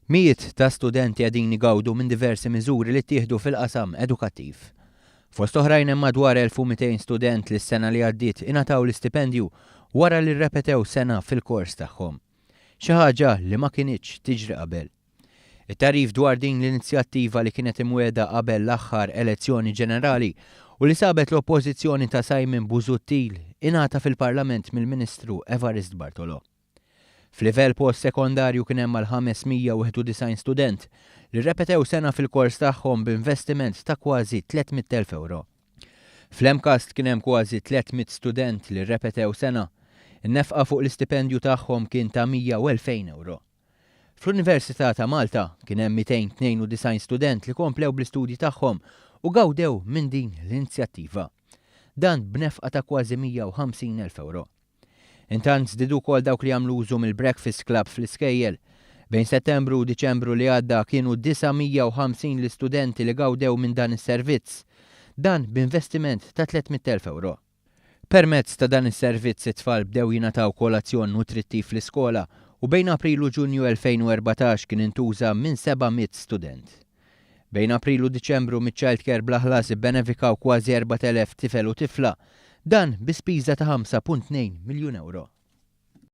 Mijiet ta' studenti qegħdin igawdu minn diversi miżuri li ttieħdu fil-qasam edukattiv. Fost oħrajn hemm madwar 1,200 student li s-sena li għaddiet ingħataw l-istipendju wara li rrepetew sena fil-kors tagħhom. Xi ħaġa li ma kinitx tiġri qabel. It-tagħrif dwar din l-inizjattiva li kienet imwiegħda qabel l-aħħar elezzjoni ġenerali u li sabet l-oppożizzjoni ta' Simon Busuttil ingħata fil-Parlament mill-Ministru Evarist Bartolo. F'livell post-sekondarju kien hemm mal-591 student li rrepetew sena fil-kors tagħhom b'investiment ta' kważi 300,000 ewro. Fl-MCAST kien hemm kważi 300 student li rrepetew sena. In-nefqa fuq l-istipendju tagħhom kien ta' 102,000 ewro. Fl-Università ta' Malta kien hemm 292 student li komplew bl-istudji tagħhom u gawdew minn din l-inizjattiva. Dan b'nefqa ta' kważi 150,000 ewro. Intant żdiedu wkoll dawk li jagħmlu użu mill-Breakfast Club fl-iskejjel. Bejn Settembru u Diċembru li għadda kienu 950 l-istudenti li gawdew minn dan is-servizz. Dan b'investiment ta' 300,000 ewro. Permezz ta' dan is-servizz it-tfal bdew jingħataw kolazzjon nutrittiv fl-iskola u bejn April u Ġunju 2014 kien intuża minn 700 student. Bejn April u Diċembru miċ-child care bla ħlas ibbenefikaw kważi 4,000 tifel u tifla. Dan bi spiża ta' 5.2 miljun ewro.